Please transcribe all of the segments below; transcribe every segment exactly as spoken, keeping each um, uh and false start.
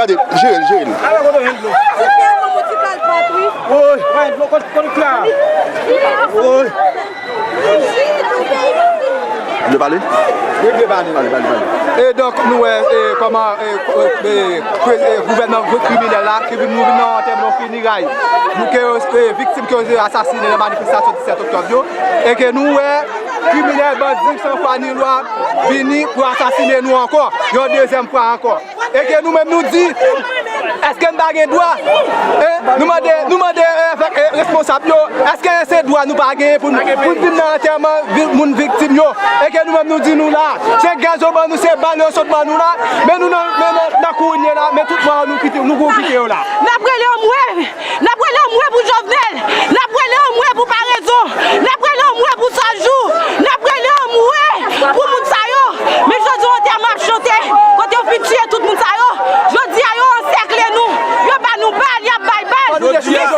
Gade, jere l, jere l. Woy! Woy! Vle pale? Wi, vle pale. Pale, pale, pale. E donk, nou wè e, kòman e, e, e, pre- e, gouvènman kriminèl la ki vin, nou vin nan antèman, fineray. Nou ke e, viktim ke yo asasinen nan manifestasyon disèt oktòb yo. E ke nou wè kriminèl, bandi san fwa ni lwa vini pou asasinen nou ankò, yon dezyèm fwa ankò. E ke nou menm nou di, èske n pa gen dwa? E nou mande, nou mande e, avèk e, responsab yo, èske se dwa nou pa genyen pou n pou n vin nan antèman vi- moun viktim yo? E ke nou menm nou di nou la, se gaz yo ban nou, se bal yo sot ban nou la, men nou nan, men nan, nan kou n ye la, men tout mò nou kite, nou kou kite yo la. N ap rele anmwe! N ap rele anmwe pou Jovenel! N ap rele anmwe pou Parezon! N ap rele anmwe pou Sajou! N ap rele anmwe pou moun sa yo! Men jodi a, antèman ap chante, kote yo fin tiye tout moun sa yo. Jodi a, yo ansèkle nou. Yo ba nou bal, y ap bay bal. Men se gaz.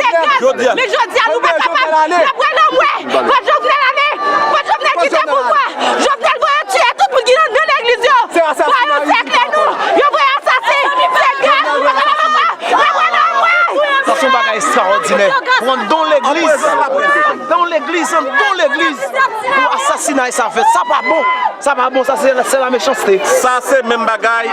Men jodi a, nou pa kapab. N ap rele anmwe. Fò Jovenel ale. Fò Jovenel kite pouvwa. Jovenel voye tiye tout moun ki nan, nan legliz yo. Fò yo ansèkle nou. Yo voye asasen. Se gaz. Nou pa kapab ankò. Sa se yon bagay ekstraòdinè. Pou yon don legliz, yon don legliz, yon don legliz, pou asasinay sa fèt. Sa pa bon. Sa pa bon, sa se, se la mechanste. Sa se menm bagay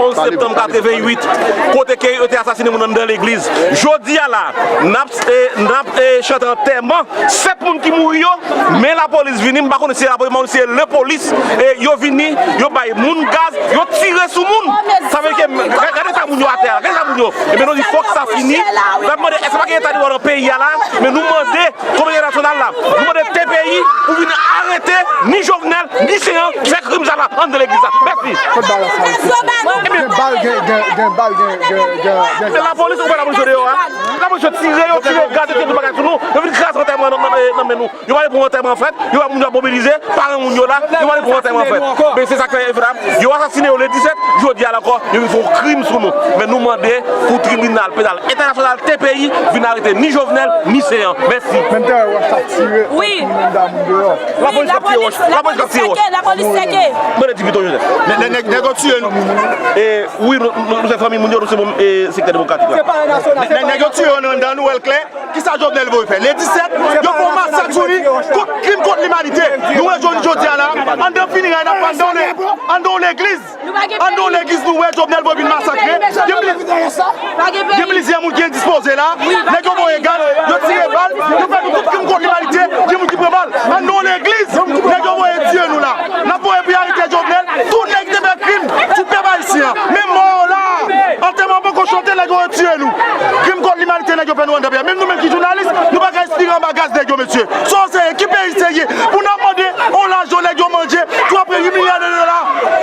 onz septanm katreventuit, kote ke yo te asasinen moun anndan legliz. Jodi a la, n ap, e, n ap e, chante antèman sèt moun ki mouri yo, men lapolis vini, m pa konnen si se lapolis, m pa konnen si se lepolis, e yo vini, yo bay moun gaz, yo tire sou moun. Sa vle di ke, ga- gade eta moun yo atè a, gade eta moun yo. Ebyen, nou di fòk sa fini. N ap mande, èske pa gen eta de dwa nan peyi a la? Men nou mande kominote entènasyonal la, nou mande T P I pou vin arete ni Jovenel, ni Seyan, fè krim sa la anndan legliz la. Mèsi. Kot bal la sa rete? Gen bal, gen, gen, gen bal, gen, gen, gen, gen. Men lapolis, ou wè lapolis yo deyò a? Lapolis yo tire, yo tire gaz, yo tire tout bagay sou nou. Yo vin kraze antèman nan, nan, nan men nou. Yo pa vle pou antèman fèt, yo wè moun yo ap mobilize, paran moun yo la, yo pa vle pou antèman fèt. Men se sa k fè, yo asasinen yo le disèt, jodi a la ankò, yo vin fè yon krim sou nou. Men nou mande pou tribinal penal entènasyonal, T P I, vin arete ni Jovenel, ni Seyan. Mèsi. Menm tè wòch ap tire, wi, menm dam deyò. Lapolis ap tire wòch. Lapolis ap tire wòch. Lapolis sèke, lapolis sèke. Mande di pito Joseph. Nèg, nèg, nèg yo tiye nou. E, wi, nou, nou, nou se fanmi moun yo, nou se moun, e, sektè demokratik la. Nèg, nèg yo tiye yo nan, nan Nouvèl Klè. Kisa Jovenel voye fè? Le disèt, yo fè yon masak sou li, kont, krim kont limanite. Nou wè jodi, jodi a la, anndan fineray n ap fè anndan yon le- anndan yon legliz. Anndan yon legliz nou wè Jovenel voye vin masakre. Gen pli- gen plizyè moun ki endispoze la. Nèg yo voye gaz, yo tire bal, yo fè nou tout krim kont limanite. Gen moun ki pran bal. Anndan yon legliz, nèg yo voye tiye nou la. N ap voye pou y arete Jovenel. Tout nèg ki te fè krim sou pèp ayisyen an. Men mò yo la. Antèman poko chante, nèg yo retire nou. Krim kont limanite nèg yo fè nou anndan peyi a. Menm nou menm ki jounalis, nou pa ka respire anba gaz nèg yo, mesye. Sa w serye? Ki peyi serye? Pou n ap mande yon lajan nèg yo manje, twa pwen uit milya de dola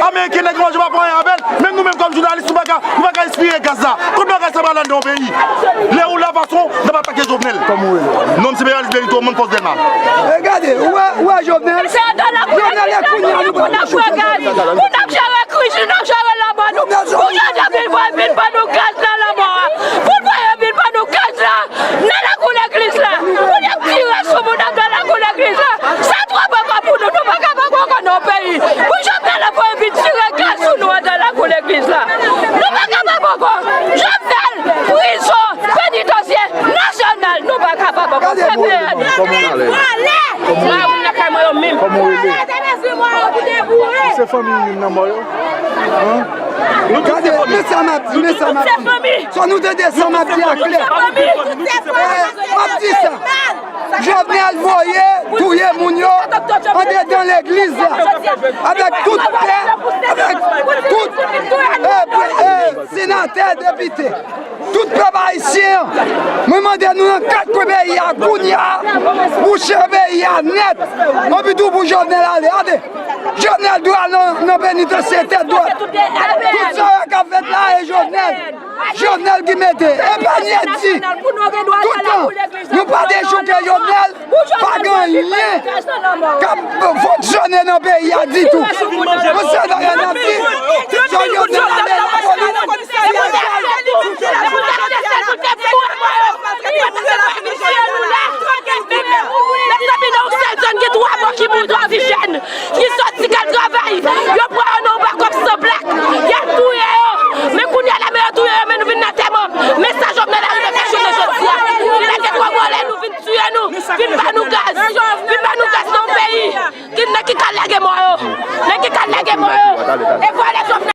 ameriken nèg yo manje pa fè anyen avè l. Menm nou menm kòm jounalis, nou pa ka, nou pa ka respire gaz la. Kot bagay sa pral anndan yon peyi? Lè ou la fason, n ap atake Jovenel. Kòman w rele? Non, m se Peyalis Benito, moun Fòs Dèlma. E gade, ou wè, ou wè Jovenel? Jovenel e kounye a nou pral nan choute. Pou n ap jere kriz, pou n ap jere lanmò nou. Pou Jojo vin, vin, vin ban nou gaz nan lanmò a. Pou l voye vin ban nou gaz la nan lakou legliz la. Pou n ap tire sou moun nan nan lakou legliz la. Sa twòp ankò pou nou. Nou pa kapab ankò nan yon peyi. Pou Jovenel ap voye vin tire gaz sou nou anndan lakou legliz la. Nou pa kapab ankò. Jovenel, prizon, penitansye nasyonal. Nou pa kapab ankò. Fèmen. Kòman w rele? Kòman w rele? Kòman w rele? Ou se fanmi youn nan mò yo? Hein? Gade, men sa m ap di, men sa m ap di. Sa nou tande sa m ap di a klè. Eh, m ap di sa. Jovenel voye touye moun yo andedan legliz la. Avèk tout pè, avèk tout, eh, pre- eh, senatè, depite. Tout pèp ayisyen an, mwen mande nou nan kat kwen peyi a kounye a, bouche peyi a nèt. Anpi tou pou Jovenel ale. Gade, Jovenel dwe al nan, nan penitansye tèt dwat. Tout sa yo k ap fèt la e Jovenel. Jovenel ki mete. E pa nyè di. Tout tan, nou pa dechouke Jovenel. Pa gen anyen k ap fonksyone nan peyi a ditou. Yon sèl bagay n ap di, se Jovenel ale lapolis.